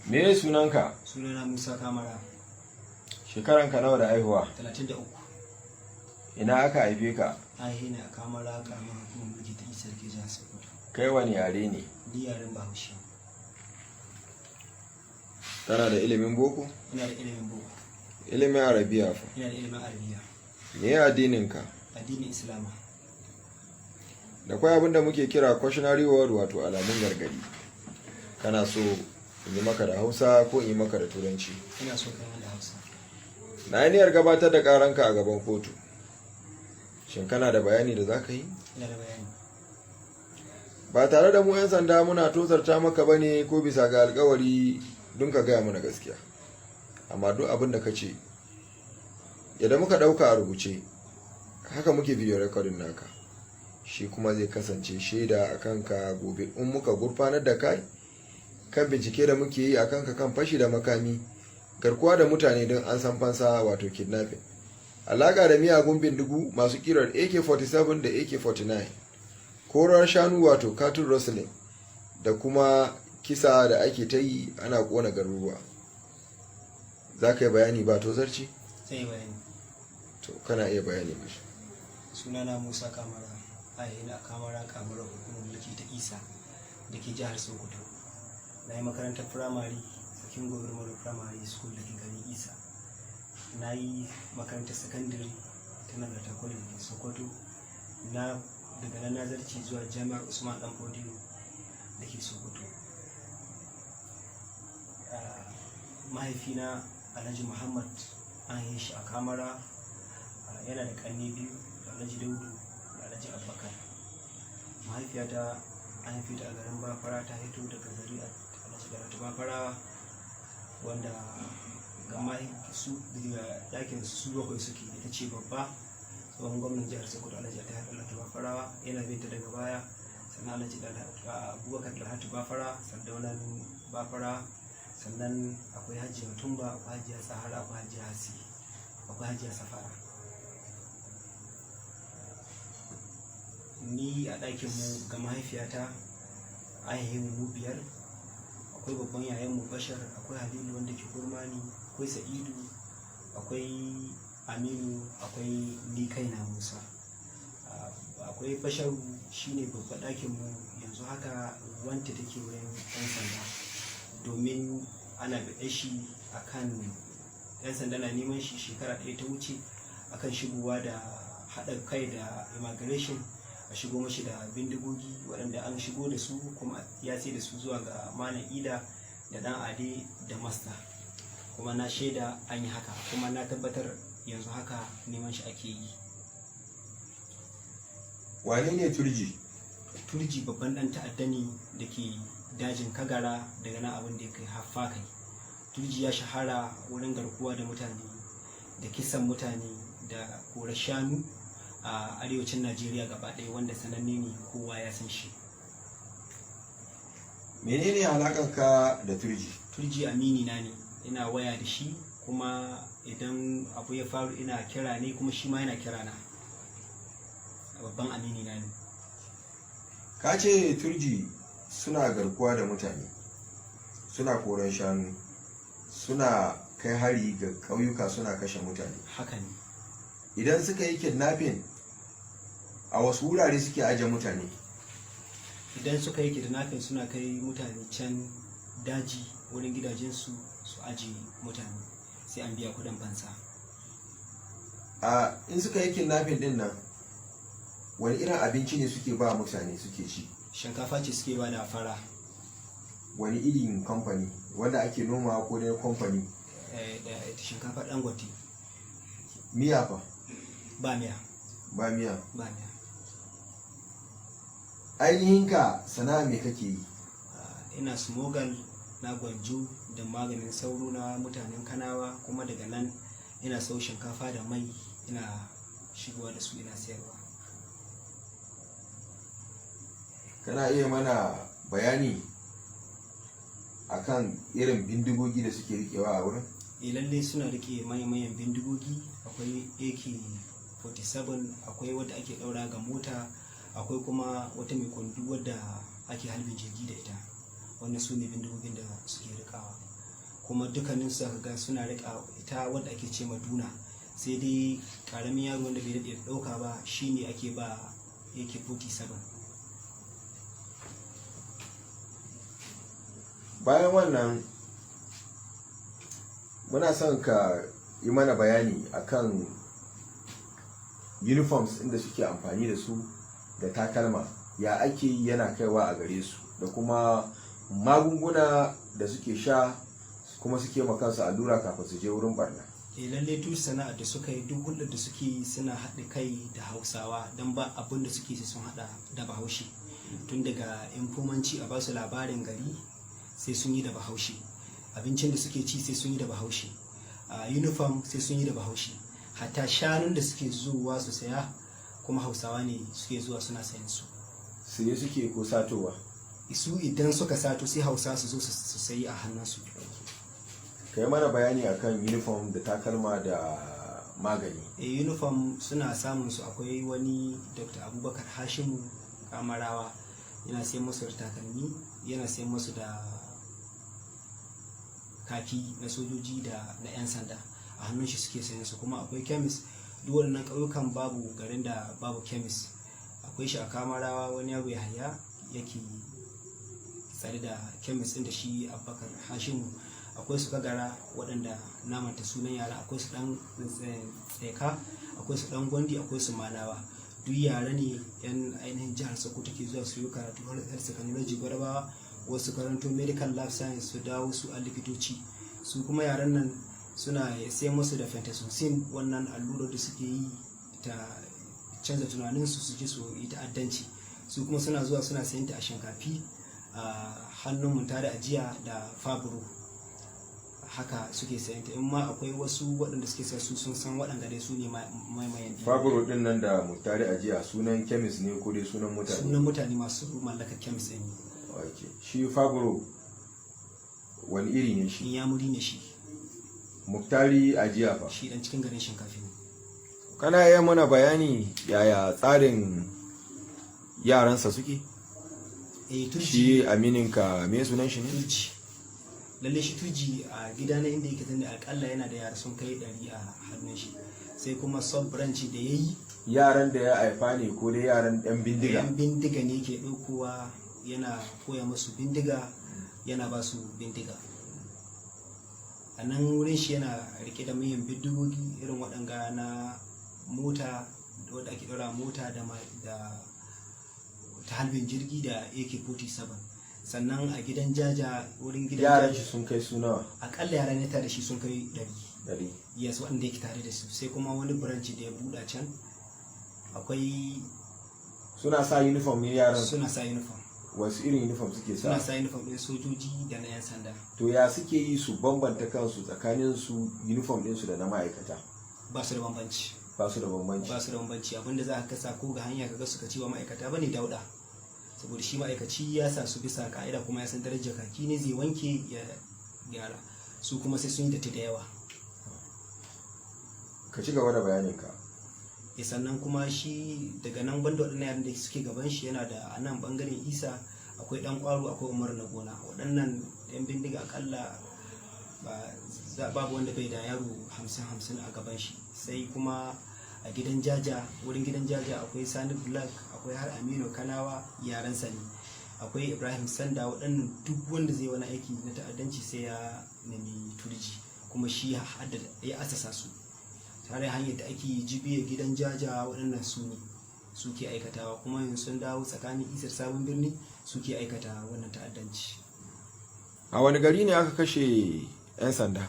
Me sunanka? Sunana Musa Kamara. Shekaranka nawa da haihuwa? 33. Ina aka haife ka? Haihe ne a Kamara, karamar hukumar mulki ta Isar ke jihar Sokoto. Kai wani yare ne? Ni yaren Bahaushe. Kana da ilimin boko? Ina da ilimin boko. Ilimin Arabiya fa? Ina da ilimin Arabiya. Me addininka? Addinin Islama. Da kwai abin da muke kira cautionary word, wato alamun gargadi. Kana so in yi maka da Hausa ko in yi maka da Turanci? Ina so kai da Hausa. Na yi niyyar gabatar da karanka a gaban kotu. Shin kana da bayani da za ka yi? Ina da bayani. Ba tare da mu 'yan sanda muna tozarta maka ba ne ko bisa ga alkawari don ka gaya mana gaskiya, amma duk abin da ka ce, yadda muka ɗauka a rubuce haka muke video recording naka, shi kuma zai kasance shaida a kanka gobe in muka gurfanar da kai kan bincike da muke yi a kanka kan fashi da makami, garkuwa da mutane don ansan fansa, wato kidnapping, alaƙa da miyagun bindigu masu kirar AK-47 da AK-49, korar shanu, wato cattle rustling, da kuma kisa da ake ta yi ana kona garuruwa. Za ka yi bayani ba tozarci? Zai yi bayani. To, kana iya bayani mashi. Sunana Musa Kamara. Haihe ne a Kamara, karamar hukumar mulki ta Isa da ke jihar Sokoto. Na yi makarantar firamare Sakin Gobir Model Primary School da ke garin Isa. Na yi makarantar sakandare ta Nagarta College da ke Sokoto. Na daga nan na zarce zuwa Jami'ar Usman Dan Fodiyo da ke Sokoto. Mahaifina Alhaji Muhammad, an haife shi a Kamara. Yana da ƙanne biyu, da Alhaji Daudu da Alhaji Abubakar. Mahaifiyata an haife ta a garin Bafara, ta hito daga zuri'ar Alhaji Dalhatu Bafarawa, wanda ga su daga ɗakin su bakwai suke, ita ce babba. Tsohon gwamnan jihar Sokoto, Alhaji Attahiru Dalhatu Bafarawa, yana binta daga baya, sannan Alhaji Abubakar Dalhatu Bafara, sardaunan Bafara, sannan akwai Hajiya Tumba, akwai Hajiya Sahara, akwai Hajiya Hasi, akwai Hajiya Safara. Ni a ɗakin mu ga mahaifiyata an haihe mu biyar. Akwai babban yayan mu Bashar, akwai Halilu wanda ke gurmani, akwai Sa'idu, akwai Aminu, akwai ni kaina Musa. Akwai Basharu, shine babban ɗakin mu. Yanzu haka wanta take wurin 'yan sanda domin ana biɗe shi akan 'yan sanda na neman shi shekara 1 ta wuce akan shigowa da haɗa kai da immigration a shigo mashi da bindigogi waɗanda an shigo da su, kuma ya sai da su zuwa ga Malam Ida da Ɗan Ade da Masta, kuma na shaida an yi haka, kuma na tabbatar yanzu haka neman shi ake yi. Wane ne Turji? Turji babban ɗan ta'adda ne da ke dajin Kagara, daga nan abin da ya kai haffa kai. Turji ya shahara wurin garkuwa da mutane da kisan mutane da korar shanu a arewacin Najeriya gaba ɗaya, wanda sananne ne, kowa ya san shi. Menene alakarka da Turji? Turji amini na ne. Ina waya da shi, kuma idan abu ya faru ina kira ne, kuma shi ma yana kira na. Babban amini na ne. Ka ce Turji suna garkuwa da mutane, suna koran shanu, suna kai hari ga ƙauyuka, suna kashe mutane. Haka ne. Idan suka yi kidnapping, a wasu wurare suke aje mutane? Idan suka yi kidnapping, suna kai mutane can daji wurin gidajensu su aje mutane, sai an biya kudin fansa. A in suka yi kidnapping din nan, wani irin abinci ne suke ba mutane suke ci? Shinkafa ce suke ba da fara. Wani irin kamfani, wanda ake noma ko dai kamfani? Da shinkafa Dangote. Miya fa? Ba miya. Ba miya? Ba miya. Ainihin ka sana'a me kake yi? Ina smuggle na gwanju da maganin sauro na mutanen Kanawa, kuma daga nan ina sau shinkafa da mai, ina shigowa da su ina sayarwa. Kana iya mana bayani akan irin bindigogi da suke rikewa a wurin? Lalle suna rike manyan bindigogi. Akwai AK-47, akwai wadda ake daura ga mota, akwai kuma wata mai kwandu wadda ake halbin jirgi da ita. Wannan su ne bindigogin da suke rikawa. Kuma dukkanin su aka ga suna riƙa ita wadda ake ce maduna, sai dai ƙaramin yaro wanda bai daɗe da ɗauka ba shine ake ba AK-47. Bayan wannan, muna son ka yi mana bayani akan uniforms inda suke amfani da su da takalma, ya ake yi yana kaiwa a gare su, da kuma magunguna da suke sha kuma suke ma kansu allura kafin su je wurin barna. E, lalle duk sana'ar da suka yi, duk hulɗar da suke yi, suna haɗa kai da Hausawa, don ba abin da suke sai sun haɗa da Bahaushe. Tun daga infomanci, a basu labarin gari, sai sun yi da Bahaushe. Abincin da suke ci, sai sun yi da Bahaushe. A uniform, sai sun yi da Bahaushe. Hatta shanun da suke zuwa su saya kuma, Hausawa ne suke zuwa suna sayan su. Siye suke ko satowa? Su idan suka sato, sai Hausa su zo su sayi a hannunsu. Ka yi mana bayani akan uniform da takalma da magani. E, uniform suna samun su, akwai wani Dr. Abubakar Hashimu Kamarawa, yana sayan musu da takalmi, yana sayan musu da kaki na sojoji da na 'yan sanda. A hannun shi suke sayan su. Kuma akwai kemis, duk waɗannan ƙauyukan babu garin da babu kemis. Akwai shi a Kamarawa, wani yaro Yahaya yake tsare da kemis ɗin da shi Abubakar Hashimu. Akwai su Kagara, waɗanda namanta sunan yara, akwai su ɗan Tseka, akwai su ɗan Gwandi, akwai su Malawa. Duk yara ne yan ainihin jihar Sokoto ke zuwa su yi karatu har technology Gwadabawa, wasu karanto medical lab science, su dawo su a likitoci. Su kuma yaran nan suna sai musu da pentazocine, wannan allurar da suke yi ta canza tunaninsu su je su yi ta'addanci. Su kuma suna zuwa suna sayan ta a Shinkafi, a hannun Muntari Ajiya da Fabro, haka suke sayan ta. In ma akwai wasu waɗanda suke sa su, sun san waɗanda dai su ne maimayan. Fabro din nan da Muktari Ajiya, sunan kemis ne ko dai sunan mutane? Sunan mutane masu mallakar kemis ɗin ne. Okay. Shi Fabro wani iri ne shi? Inyamuri ne shi. Muktari Ajiya fa? Shi dan cikin garin Shinkafi ne. Kana iya mana bayani yaya tsarin yaransa suke? Eh, Turji. Shi amininka, me sunan shi ne? Turji. Lalle shi Turji, a gida na inda yake zanne, akalla yana da yara sun kai 100 a hannun shi. Sai kuma sub branch da ya yi. Yaran da ya haifa ne ko dai yaran ɗan bindiga? Yan bindiga ne ke ɗaukowa, yana koya musu bindiga, yana ba su bindiga. A nan wurin shi yana rike da manyan bindigogi irin waɗanga na mota wadda ake ɗora mota da ta halbin jirgi da AK-47. Sannan a gidan Jaja, wurin gidan Yaran Jaja. shi sun kai su nawa? Akalla yaran ya tare da shi sun kai 100. 100? Yes, waɗanda yake tare da su. Sai kuma wani branch da ya buɗa can, akwai. Suna sa uniform ne yaran? Suna sa uniform. Wasu irin uniform suke Suna sa? sa uniform ɗin sojoji da na 'yan sanda. To, ya suke yi su bambanta kansu tsakanin su, uniform ɗinsu da na ma'aikata? Ba su da bambanci. Ba su da bambanci? Ba su da bambanci. Abinda za ka kasa ko ga hanya kaga suka ci wa ma'aikata bane dauda, saboda shi ma'aikaci ya sa su bisa ka'ida kuma ya san darajar kaki ne, zai wanke ya gyara. Su kuma sai sun yi datti da yawa. Ka ci gaba da bayaninka. Ya, sannan kuma shi daga nan, banda waɗannan yaran da suke gaban shi, yana da a nan bangaren Isa akwai Dan Kwaro, akwai Umar na gona. Waɗannan yan bindiga akalla ba babu wanda bai da yaro 50 50 a gaban shi. Sai kuma a gidan Jaja, wurin gidan Jaja, akwai Sani Black, akwai har Aminu Kanawa, yaransa ne, akwai Ibrahim Sanda. Waɗannan duk wanda zai wani aiki na ta'addanci sai ya nemi Turji, kuma shi ya ya asasa su tare. Hanyar da ake jibiya gidan Jaja, waɗannan su ne suke aikatawa. Kuma yanzu sun dawo tsakanin Isar Sabon Birni, suke aikata wannan ta'addanci. A wani gari ne aka kashe 'yan sanda?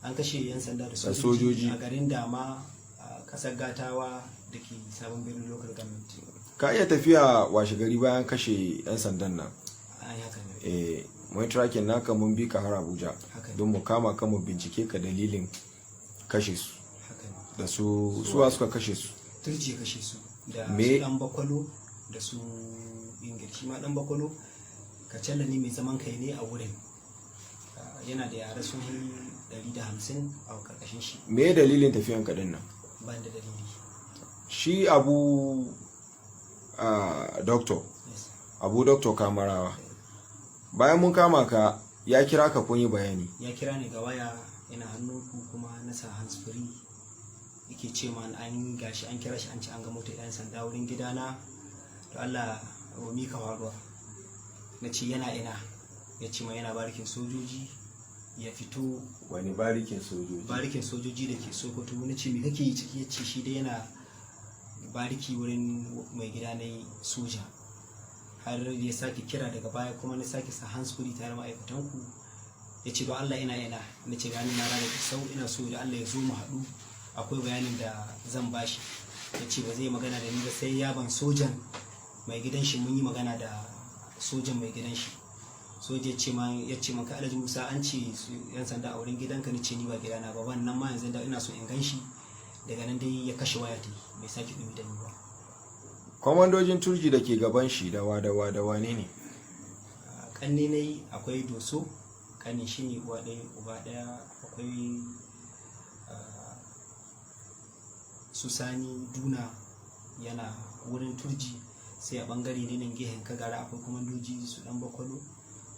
An kashe 'yan sanda da sojoji. sojoji a garin Dama, a ƙasar Gatawa da ke Sabon Birnin Local Government. Ka iya tafiya washe gari bayan kashe 'yan sandan nan? An yi haka ne. Eh, mun tracking naka, mun bi ka har Abuja Haka ne. don mu kama ka, mu bincike ka dalilin kashe su. Haka ne. Da su suwa suka kashe su? Turji ya kashe su da su Dan Bakwalo da su Ingil. Shi ma Dan Bakwalo kacalla ne mai zaman kai ne a wurin. Yana da yara sun yi 150 a karkashin shi. Me dalilin tafiyan ka din nan? Ban da dalili. Shi Abu doctor Yes. Abu Doctor Kamarawa, bayan mun kama ka Ya kira ka kun yi bayani? Ya kira ni ga waya, ina hannunku, kuma na sa hands free. Yake ce ma an gashi an kira shi, an ce an ga motar 'yan sanda wurin gidana, to Allah wa mika faruwa. Na ce yana ina? Ya ce ma yana barikin sojoji, ya fito. Wani barikin sojoji? Barikin sojoji da ke Sokoto. Na ce me kake yi ciki? Ya ce shi dai yana bariki wurin mai gida na soja. Har ya sake kira daga baya kuma, na sake sa hands free tare ma'aikatanku. Ya ce don Allah ina ina? Na ce gani na rana sau, ina so da Allah ya zo mu haɗu, akwai bayanin da zan bashi. Ya ce ba zai magana da ni ba sai ya ban sojan mai gidan shi, mun yi magana da sojan mai gidan shi. Soja ya ce man, ka Alhaji Musa, an ce yan sanda a wurin gidanka. Ni ce ni ba gidana ba wannan ma, yanzu da ina so in gan shi. Daga nan dai ya kashe waya ta, bai sake dumi da ni ba. Kwamandojin Turji da ke gaban shi, dawa dawa da wane ne? Kanne ne, akwai Doso, kanin shi ne, uwa ɗaya uba ɗaya. Akwai su Sani Duna, yana wurin Turji. Sai a bangare ne nan gehen Kagara akwai kwamandoji su Dan Bakwalo,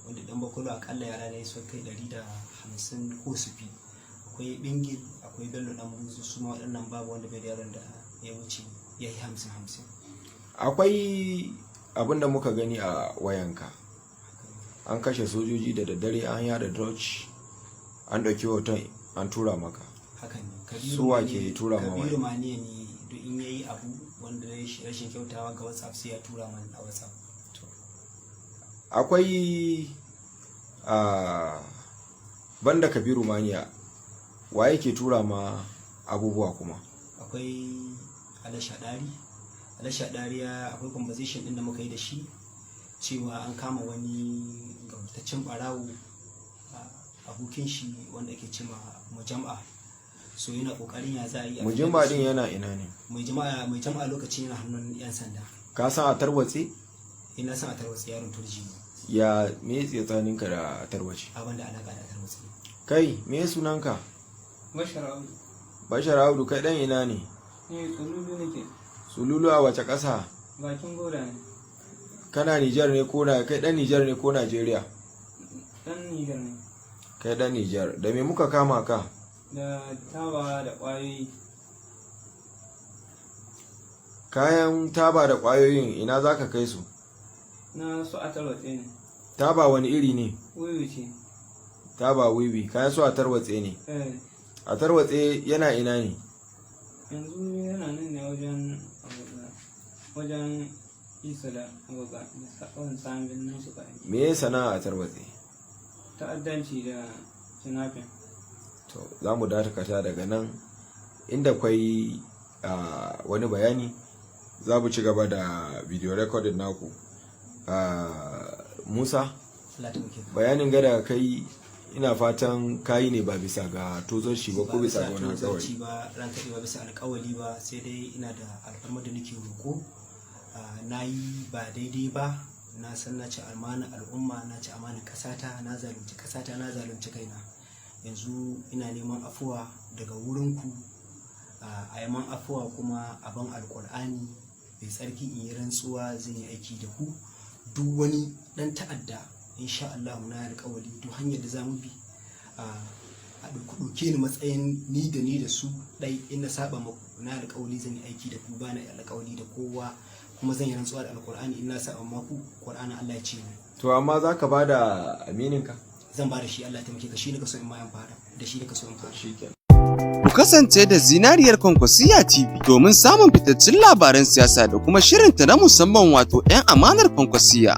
wanda Dan Bakwalo akalla yara ne sun kai 150 ko su fi. Akwai Bingil, akwai Bello Dan Buzu. Su ma waɗannan babu wanda bai da yaron da ya wuce ya yi 50-50. Akwai abin da muka gani a wayanka, an kashe sojoji da daddare, an yada torch, an ɗauki hoton an tura maka. Haka ne. Su wa ke tura ma waya? Kabiru Maniya ne. Duk in yayi abu wanda ya rashin kyautawa ga WhatsApp, sai ya tura man a WhatsApp. Akwai a banda Kabiru Maniya, wa yake tura ma abubuwa kuma? Akwai Alashadari. Alashadari ya akwai conversation din da muka yi da shi cewa an kama wani gautaccen barawo, abokin shi wanda ake cema Mujam'a. So yana kokarin ya za a yi a fitar Mujimba da din su. Yana ina ne? Mai jama'a, mai jama'a lokacin yana hannun yan sanda. Ka san a Tarwatse? Ina san a Tarwatse, yaron Turji ne. Ya me tsakaninka da Tarwace? Abin da alaka da Tarwatse. Kai, me sunanka? Bashar Audu. Bashar Audu, kai dan ina ne? Ne Tsululu nake. Sululu a wace ƙasa? Bakin gora ne. Kana Nijar ne ko na kai dan Nijar ne ko Najeriya? Dan Nijar ne. Kai dan Nijar. Da me muka kama ka? Da taba da ƙwayoyi. Kayan taba da ƙwayoyin ina za ka kai su? Na su a Tarwatse ne. Taba wani iri ne? Wiwi ce. Taba wiwi, kayan su a Tarwatse ne? Eh. A Tarwatse yana ina ne? Yanzu yana nan ne wajen abuga. Wajen Isa da abuga. Da sa'on sami birnin su ƙwayoyi. Me ya sana'a a Tarwatse? Ta'addanci da kidnapping. To, za mu dakata daga nan. Inda kwai wani bayani, za mu ci gaba da video recording naku. Musa, Allah ta muke. bayanin gada kai, ina fatan kayi ne ba bisa ga tozarci ba ko bisa ga wani tozarci alkawari? Ba, ran kaɗe, ba bisa alkawali ba. Sai dai ina da alfarmar da nake roƙo. Na yi ba daidai ba, na san na ci amana al'umma, na ci amana ƙasata, na zalunci ƙasata, na zalunci kaina. Yanzu ina neman afuwa daga wurinku, a yi man afuwa kuma a ban Alƙur'ani mai tsarki in yi rantsuwa zan yi aiki da ku. Duk wani ɗan ta'adda, insha Allah na yi alƙawari, duk hanyar da za mu bi a ɗauke ni matsayin ni da su ɗai. In na saba maku, na alƙawari zan yi aiki da ku. Ba na alƙawari da kowa, kuma zan yi rantsuwa da Alƙur'ani, in na saba maku, Ƙur'ani Allah ya ce ni. To, amma za ka ba da amininka? Zan ba da shi. Allah ya taimake ka, shi ne ka so in ma in fara da shi, ne ka so in fara. Shikenan. Ku kasance da Zinariyar Kwankwasiyya TV domin samun fitattun labaran siyasa da kuma shirinta na musamman, wato 'yan amanar Kwankwasiyya.